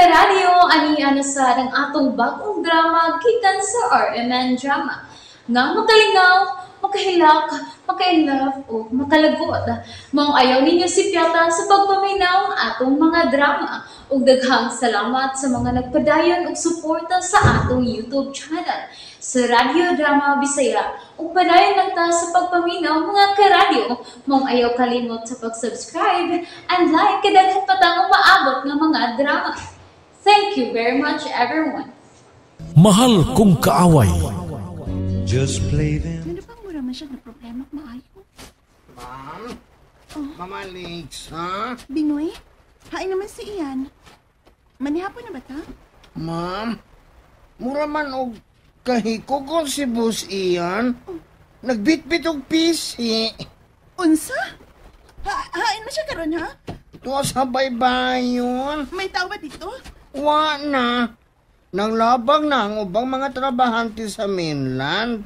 Karadyo, ani na sad ang atong bagong drama gikan sa RMN Drama nga makalingaw, makahilak, maka-inlove o makalagot. Maong ayaw ninyo sipyata sa pagpaminaw atong mga drama. Ug daghang salamat sa mga nagpadayon og suporta sa atong YouTube channel sa Radyo Drama Bisaya. Ug padayon lang ta sa pagpaminaw, mga karadyo. Maong ayaw kalimot sa pag-subscribe and like kay daghan pa tang umaabot nga mga drama. Thank you very much, everyone. Mahal Kong Kaaway. Just play them. Ano bang mura man siya na problema maayo? Ma'am? Ma'am Alexa? Binoy, hain naman si Ian. Manihapon na ba ta? Ma'am? Mura man og kahikugon si Boss Ian. Nagbitbit og PC. Unsa? Hain man siya karon ha? Tuwa sa baybayon. May tao ba dito? Wa na. Nanglabang na ang ubang mga trabahante sa mainland.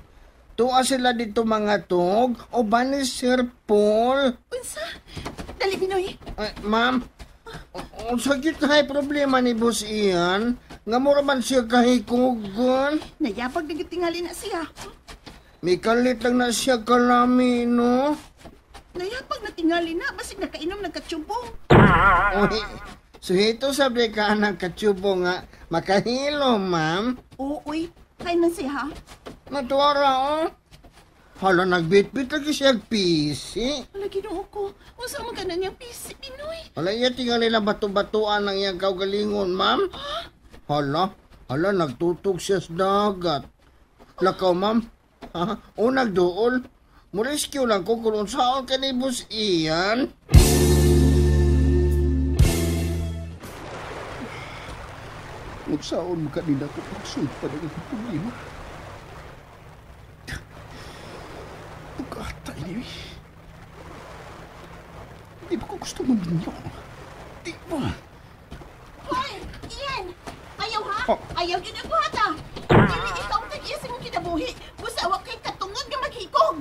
Tuwa sila dito mga tug o ba ni Sir Paul. Unsa? Dali, Binoy. Ay, ma'am, unsa gyud kay problema ni Boss Ian? Nga mura man siya kahikugon. Nayapag na tingali na siya. Mikalit lang na siya kalami, no? Nayapag na tingali na. Basig nakainom nagkatsubong. Uy, so ito sabi ka ng katsubo nga makahilo, ma'am. Oo, uy. Kain man siya ha? Natuwara, oh. Hala, nagbitbit lagi siya PC. Wala, Ginoo ko. Unsa man ka na niyang PC, Binoy? Hala, iya tingali na bato-batuan ng iyang kaugalingon, ma'am. Hala, hala, nagtutog siya sa dagat. Lakaw, ma'am. Ha? O nagduol. Murescue lang ko kung unsaon ka ni Boss Ian. Unsaon mo kanina ko pagsulpa ng akong problema? Pagkata ini. Di ba ko gusto maminyo? Di ba? Hoy! Ian! Ayaw ha? Oh. Ayaw yun ang buhat ha! Dili ikaw ang tag-iya sa mong kinabuhi. Busa wa kay katungod nga maghikog.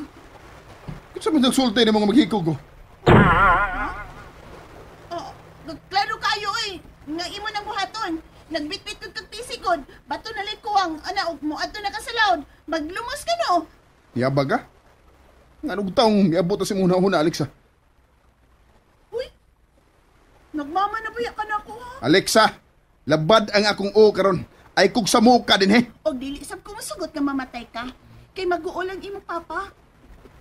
Kinsa man nagsulti ng mga maghikog ko? Oh, klaro kayo eh. Nga imo nang buhaton. Nagbitbit kag kag pisigod. Bato na lang kuwang. Ana og mo adto na ka sa laod. Maglumos ka no. Yabag ka? Nga nung taong miabot na si muna huna, Alexa. Uy. Nagmama na buya ka na ako ha. Alexa, labad ang akong o karon. Ay kog sa muka din he. Og dili sab ko mosugot nga mamatay ka. Kay maguol ang imong papa.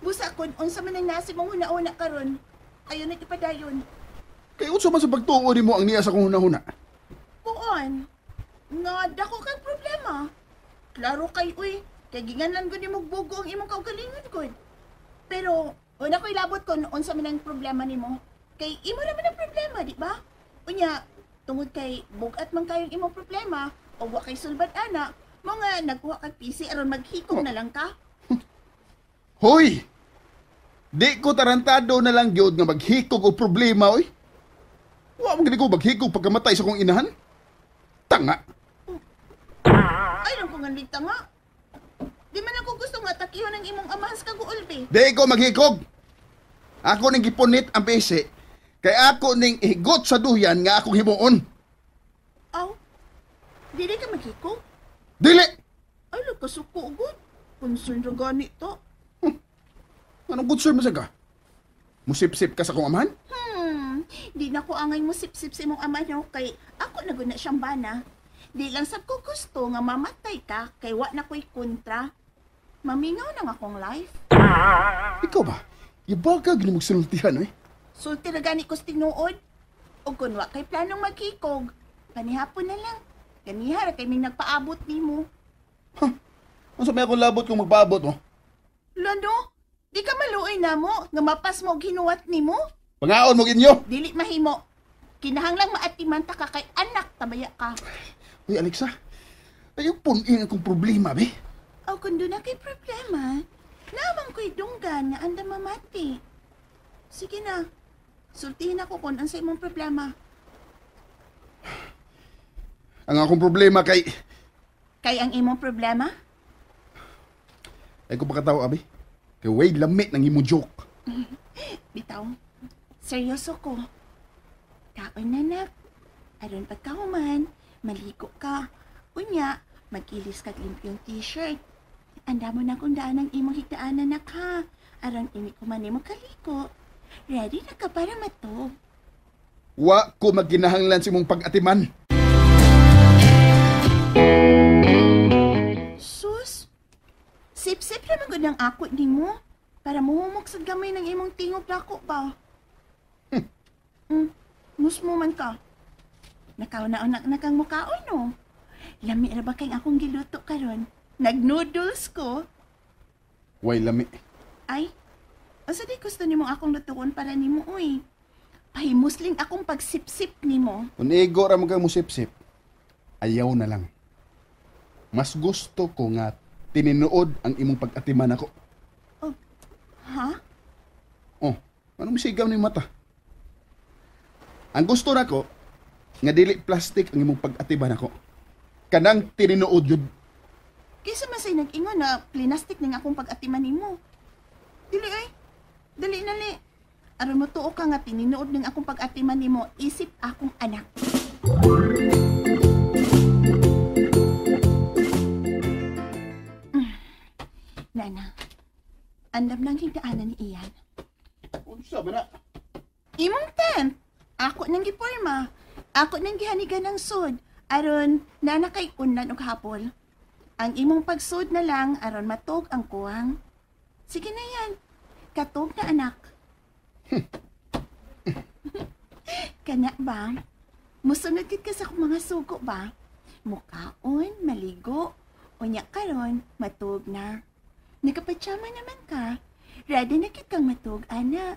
Busa kon unsa man ang nasib mong huna-huna karon. Ayon na ipadayon. Kay unsa man sa pagtuo nimo ang niya sa akong huna-huna? Kuon. Nga dako kag problema. Klaro kay uy, kay ginganlan gud nimo bugo ang imong kaugalingon gud. Pero una ko'y labot kon unsa man ang problema nimo. Kay imo ra man ang problema, di ba? Unya, tungod kay bugat man kayong imong problema o wa kay sulbad ana, mo nga nagkuha kag PC aron maghikog na lang ka. Hoy! Di ko tarantado na lang gyud nga maghikog og problema oy. Wa man gani ko maghikog pagkamatay sa akong inahan. Tanga. Ay lang ko nga lita nga. Di man ako gusto nga atakihon ang imong amahan sa kaguol be. Di ko maghikog. Ako ning gipunit ang PC kay ako ning higot sa duyan nga akong himuon. Aw. Dili ka maghikog? Dili. Ay nagkasuko gud. Concern ra gani to. Anong good sir mo ka? Musip-sip ka sa akong amahan? Di na ko angay mo sip-sip sa imong ama no kay ako na gud na siyang bana. Di lang sab ko gusto nga mamatay ka kay wa na ko'y kontra. Mamingaw nang akong life. Ikaw ba? Ibaga gini magsultihan eh. Sulti ra gani ko sa tinuod. Og kun wa kay planong maghikog, panihapon na lang. Ganiha ra kay may nagpaabot nimo. Unsa may akong labot kung magpaabot mo? Lano, di ka maluoy namo nga mapas mo og hinuwat nimo. Pangaon mo inyo. Dili mahimo. Kinahanglang maatiman ta ka kay anak tabaya ka. Uy, Alexa. Ayaw punin akong problema, be. O kung doon na kay problema, namang ko'y dunggan nga anda mamati. Sige na, sultihin ako kung unsa imong problema. Ang akong problema kay... Kay ang imong problema? Ay ko pakatawa, abi. Kay way lamit ng imong joke. Bitaw, seryoso ko. Kaon na nak. Aron pagkahuman, Maligo ka. Unya, mag-ilis kag limpyong t-shirt. Anda mo na kung daan ang imong higdaanan na ka. Aron ini ko man nimo kaliko. Ready na ka para matug. Wa ko magginahanglan sa imong pag-atiman. Sus! Sip-sip ra man gud ang ako nimo. Para muhumok sa gamay ng imong tingog dako ba? Musmo man ka. Nakauna-una na kang mukaon, no? Lami ra ba kayong akong giluto karon? Nag-noodles ko. Way lami. Ay, unsa di gusto nimo akong lutuon para nimo, uy? Pahimusling akong pagsip-sip nimo. Kung igo ra man kang musip-sip, ayaw na lang. Mas gusto ko nga tinuod ang imong pag-atiman ako. Oh, ha? Oh, anong sigaw ni mata? Ang gusto nako nga dili plastic ang imong pag-atiman ako. Kanang tinuod yun. Kaysa man say nag-ingon na plastic ning akong pag-atiman nimo. Dili ay. Dali na li. Aron mo tuo ka nga tinuod ning akong pag-atiman nimo, isip akong anak. Nana, andam nang higdaanan ni Ian. Unsa man na? Imong tent. Ako nang giporma. Ako nang gihanigan ng sud. Aron nana kay unlan og hapol. Ang imong pagsud na lang aron matug ang kuwang. Sige na yan. Katog na anak. Kana ba? Musunod gid ka sa akong mga sugo ba? Mukaon, maligo, unya karon matug na. Nakapatsama naman ka. Ready na kit kang matug, ana.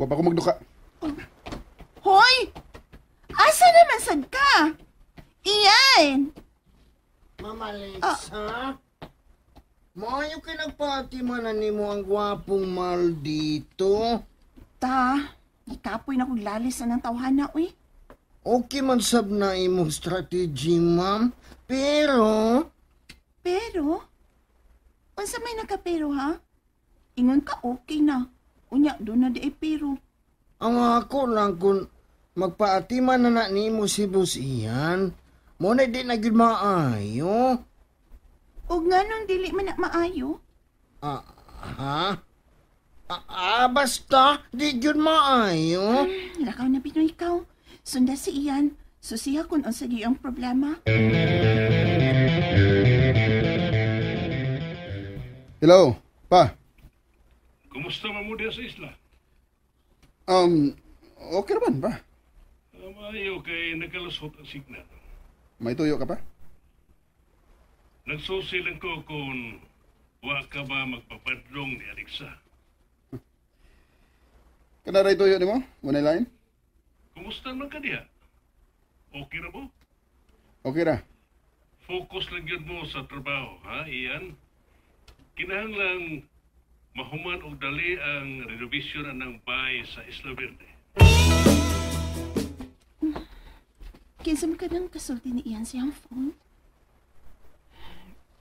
Wa pa ko magduka. Oh. Hoy! Asa naman sad ka? Iyan! Ma'am Alexa, maayo kay nagpaatiman na nimo ang gwapong maldito. Ta, ikapoy na kong lalis na ng tawhana, uy. Okay man sab na imong strategy, ma'am. Pero? Pero? Unsa may nakapero, ha? Ingon ka okay na. Unya, doon na di ay pero. Ang ako lang kung magpaatiman na na nimo si Boss Ian, mo na di na gyud maayo. Og nganong dili man na maayo? Ha? Basta, di gyud maayo. Lakaw na Binoy ikaw. Sunda si Ian. Susiha kung unsa gyud ang problema. Hello, pa. Kumusta man mo diya sa isla? Okay naman ba? Maayo kay nakalusot ang signal. May tuyo ka pa? Nagsusi lang ko kung wa ka ba magpapadlong ni Alexa. Kanaray tuyo nimo? Wala line? Kumusta man ka diha? Okay ra mo? Okay ra. Focus lang yun mo sa trabaho, ha, Ian? Kinahanglang mahuman og dali ang renovation anang bahay sa Isla Verde. Kinsa man ka nang kasulti ni Ian siyang phone?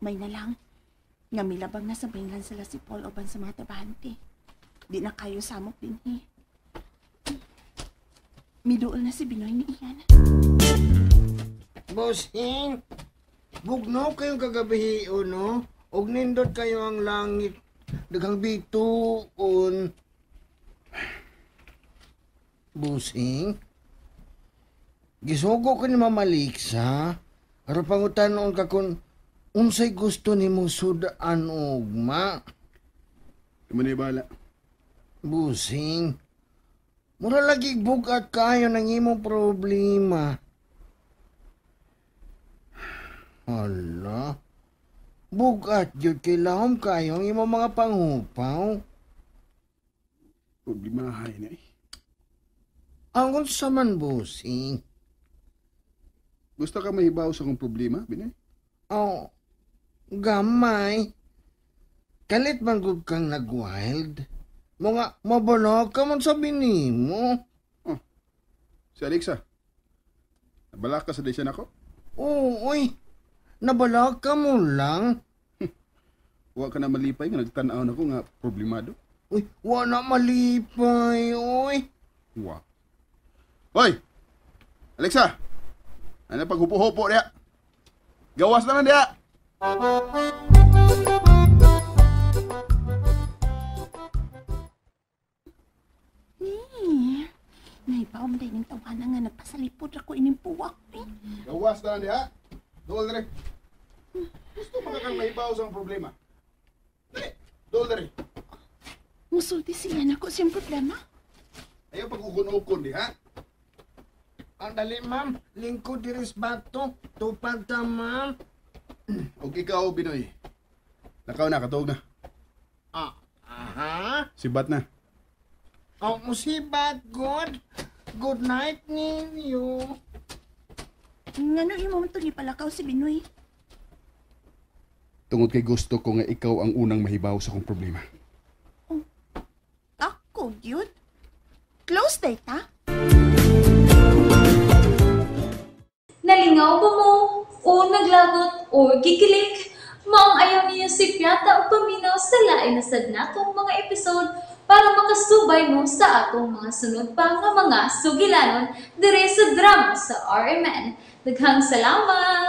May na lang. Nga milabang na sa mainland sila si Paul uban sa mga trabahante. Di na kayo samok din eh. Miduol na si Binoy ni Ian. Bossing, bugno kayong kagabi, no? Og nindot kayo ang langit. Daghang bituon. Bossing, gisugo ko ni Mama Lixa. Aron pangutanon ka kung unsay gusto nimo sudaan ugma. Imo ni bala. Bossing, mura lagi bugat kayo ng imong problema. Hala, bugat yun kay lahom kayo ang imong mga panghupaw. Problemahay na eh. Ang unsa man, bossing? Gusto ka mahibaw sa akong problema, Binay? Oh, gamay. Kalit man gud kang nag-wild. Mga mabala ka man sa binimo. Oh, si Alexa. Nabala ka sa desyan ako? Oo, oy. Nabala ka mo lang. Wa ka na malipay nga nagtan-aw na ko nga problemado. Uy, wa na malipay, oy. Wa. Hoy! Alexa! Ano paghupo-hupo diha? Gawas naman diha. Naibaw mo dahil ng tawanan nga nagpasalipod ako ining puwak. Eh. Gawas na lang diha. Dool dere. Gusto mga kang mahibaw sa problema. Dali, dool dere. Musulti siya na ko siyang problema. Ayaw pag-ukon-ukon diha. Ang dali, ma'am. Lingkod diris bato. Tupad ta, ma'am. Og ikaw, Binoy. Lakaw na, katuog na. Ah, aha. Sibat na. Ang musibat, good. Good night ninyo. Ngano imo man to gipalakaw si Binoy? Tungod kay gusto ko nga ikaw ang unang mahibaw sa akong problema. Ako, gyud. Close date, ha? Nalingaw ba mo? O naglagot o gikilig? Maong ayaw niyo si Piata o paminaw sa lain na sad natong mga episode para makasubay mo sa atong mga sunod pa nga mga sugilanon dire sa drama sa RMN. Daghang salamat!